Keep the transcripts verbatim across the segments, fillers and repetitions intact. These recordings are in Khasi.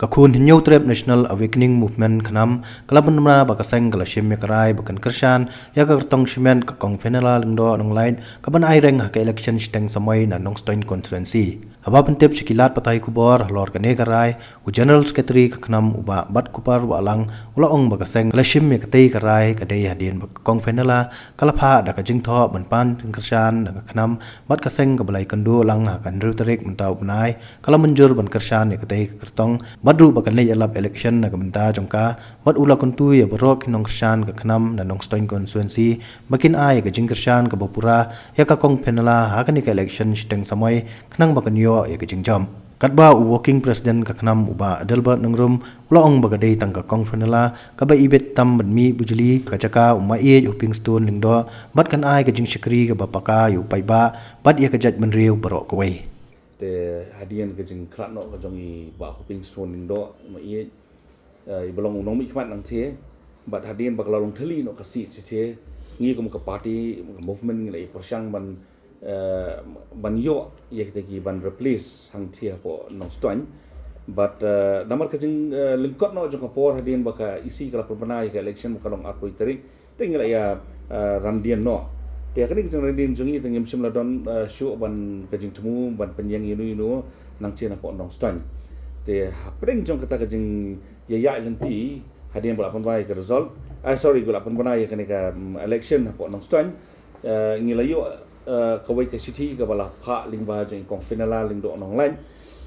Ka khun Hynñiewtrep National Awakening Movement KHNAM ka la pynbna ba ka seng ka la shim ïa ka rai ba kan kyrshan ïa ka kyrtong shimet ka Kong Fenella Lyngdoh Nonglait ka ban ai reng ha ka election shiteng samoi na Nongstoiñ constituency. Haba pyntip sha ki lad pathai khubor halor kane ka rai, u General Secretary ka KHNAM u Bah Batkupaw Wahlang u la ong ba ka seng ka la shim ïa katei ka rai ka dei hadien ba ka Kong Fenella ka la phah da ka jingthoh ban pan jingkyrshan na ka KHNAM, bad ka seng kaba la ïakynduh lang ha ka hynriew tarik mynta u bnai ka la mynjur ban kyrshan ïa katei ka kyrtong, bad ruh ba kan leit ïalap election na ka bynta jong ka, bad u la kyntu ïa baroh ki nongkyrshan ka KHNAM na Nongstoiñ constituency ba kin ai ïa ka jingkyrshan kaba pura ïa ka Kong Fenella ha kane ka election shiteng samoi khnang ba kan ïoh ïa ka jingjop. Katba u Working President ka KHNAM u Bah Adelbert Nongrum u la ong ba ka dei tang ka Kong Fenella kaba ibit tam ban mih bujli ka jaka u Maieit Hopingstone Lyngdoh, bad kan ai ka jingshakri kaba paka ïa u paidbah bad ïa ka jaitbynriew baroh kawei. Te hadien ka jingkhlad noh ka jong i Bah Hopingstone Lyngdoh Maieit, eh, i ba long u nongmihkhmat nangtei, bad hadien ba ka la long thylli noh ka seat shatei, ngi kum ka party, ka movement ngi la ïa pyrshang ban, eh, ban ïoh ïa kita ki ban replace hangtei hapoh Nongstoiñ. Bad, eh, namar ka jing, eh, lyngkot noh jong ka por hadien ba ka E C ka la pynbna ïa ka election ba ka long arphew tarik, te ngi la ïa, eh, randien noh. Te kane ka jingrandien jong ngi te ngim shym la don, eh, shuh ban ka jingthmu ban pynïeng ïano ïano nangtei napoh Nongstoiñ. Te hapdeng jong kata ka jingïaïaid lynti hadien ba la pynbna ïa ka result, ah, sorry, ba la pynbna ïa kane ka, mm, election hapoh Nongstoiñ, eh, ngi la ïoh, eh, kawei ka shithi kaba la phah lyngba jong i Kong Fenella Lyngdoh Nonglait,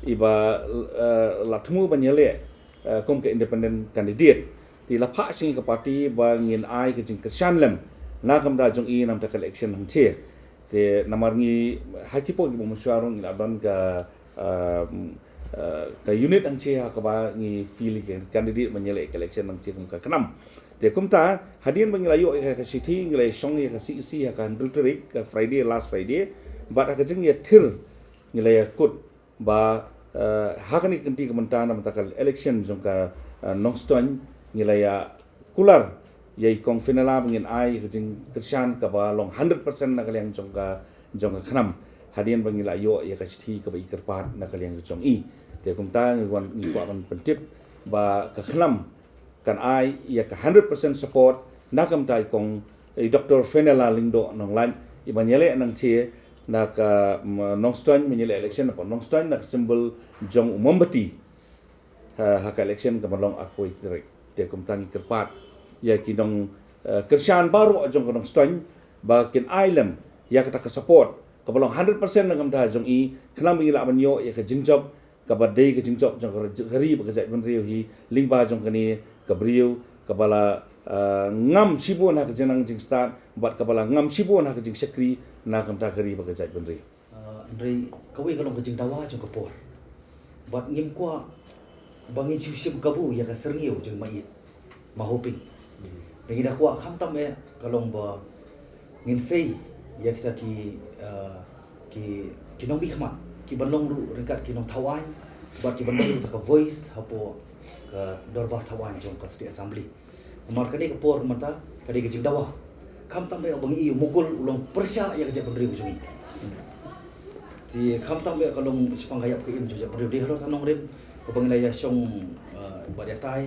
i ba, eh, la thmu ban ïaleh, eh, kum ka independent candidate. Te la phah sha ngi ka party ba ngin ai ka jingkyrshan lem na ka bynta jong i na ka bynta ka election hangtei. Te namar ngi ha ki por kiba mynshuwa ruh ngi la don ka, um, uh, ka unit hangtei ha kaba ngi field ïa ka candidate ban ïaleh ka election hangtei kum ka KHNAM. Te kumta hadien ba ngi la ïoh ïa ka shithi ngi la shong ïa ka C E C ha ka hynriew tarik, ka Friday, last Friday. Bad ha ka jingïathir ngi la ïakut ba, eh, ha kane ka kynti ka mynta na ka bynta ka election jong ka, eh, Nongstoiñ ngi la ïa kular ïa i Kong Fenella ba ngin ai ka jingkyrshan kaba long hundred percent na ka liang jong ka, jong ka KHNAM, hadien ba ngi la ïoh ïa ka shithi kaba i kyrpad na ka liang jong i. Te kumta ngi wan ngi kwah ban pyntip ba ka KHNAM kan ai ïa ka hundred percent support na ka bynta i Kong, i Doctor Fenella Lyngdoh Nonglait, i ban ïaleh nangtei na ka, mm, Nongstoiñ, ban ïaleh election napoh Nongstoiñ na ka symbol jong u mombati ha, ha ka election kaba long arphew tarik. Te kumta ngi kyrpad ïa ki nong, eh, kyrshan baroh jong ka Nongstoiñ ba kin ai lem ïa kata ka support kaba long hundred percent na ka bynta jong i, khnang ba ngi lah ban ïoh ïa ka jingjop kaba dei ka jingjop jong ka, ka ri bad ka jaitbynriew hi, lyngba jong kane ka briew kaba la, ah, ngam shibun ha ka jingnang jingstad bad kaba la ngam shibun ha ka jingshakri na ka bynta ka ri bad ka jaitbynriew. Ah, hynrei kawei ka long ka jingdawa jong ka por. Bad ngim kwah ba ngin shu shim kabu ïa ka syrngiew jong i Maieit, Ma Hoping. Te ngi da kwah khamtam eh ka long ba ngin sei ïa kita ki, eh, ki, ki nongmihkhmat, ki ban long ruh ryngkat ki nongthaw aiñ, bad ki ban long ruh ta ka voice hapoh ka dorbar thaw aiñ jong ka State Assembly. Namar kane ka por mynta ka dei ka jingdawa. Khamtam eh ba ngi ïohi u Mukul u long pyrshah ïa ka jaitbynriew jong ngi. Te khamtam eh ka long shaphang ka ïap ka im jong ka jaitbynriew, dei halor ta nongrim kaba ngi la ïa shong, eh, bad ïa tai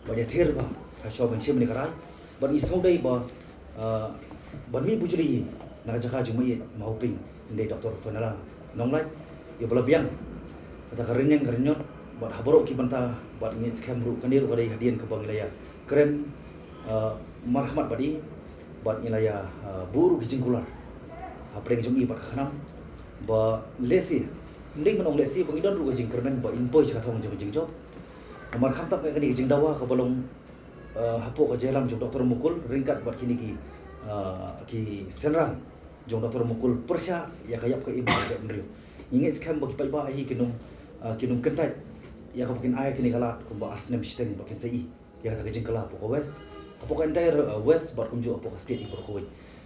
bad ïa thir ba ha shwa ban shim ne ka rai. Bad ngi sngewdei ba, ah, ban mih bujli na ka jaka jong i Maieit Ma Hoping, dei Doctor Fenella Nonglait, ïa ba la biang kata ka rynïeng ka rynñiot bad ha baroh ki bynta. Bad ngi skhem ruh kane ruh ka dei hadien kaba ngi la ïa kren, ah, markhmat bad i, bad ngi la ïa, ah, buh ruh ki jingkular hapdeng jong i bad ka KHNAM ba lehse, ym dei ban ong lehse, ba ngi don ruh ka jingkyrmen ba in poi sha ka thong jong ka jingjop. Namar khamtam eh kane ka jingdawa kaba long, eh, hapoh ka jingïalam jong Doctor Mukul ryngkat bad kine ki, eh, ki synran jong Doctor Mukul pyrshah ïa ka ïap ka im ka jaitbynriew. Ngi ngeit skhem ba ki paidbah hi kin ym, eh, kin ym kyntait ïa kaba kin ai kane ka lad kumba ar snem shiteng ba kin sa ïoh ïa kata ka jingkylla hapoh ka West, hapoh ka entire, eh, West bad kumjuh hapoh ka state hi baroh kawei.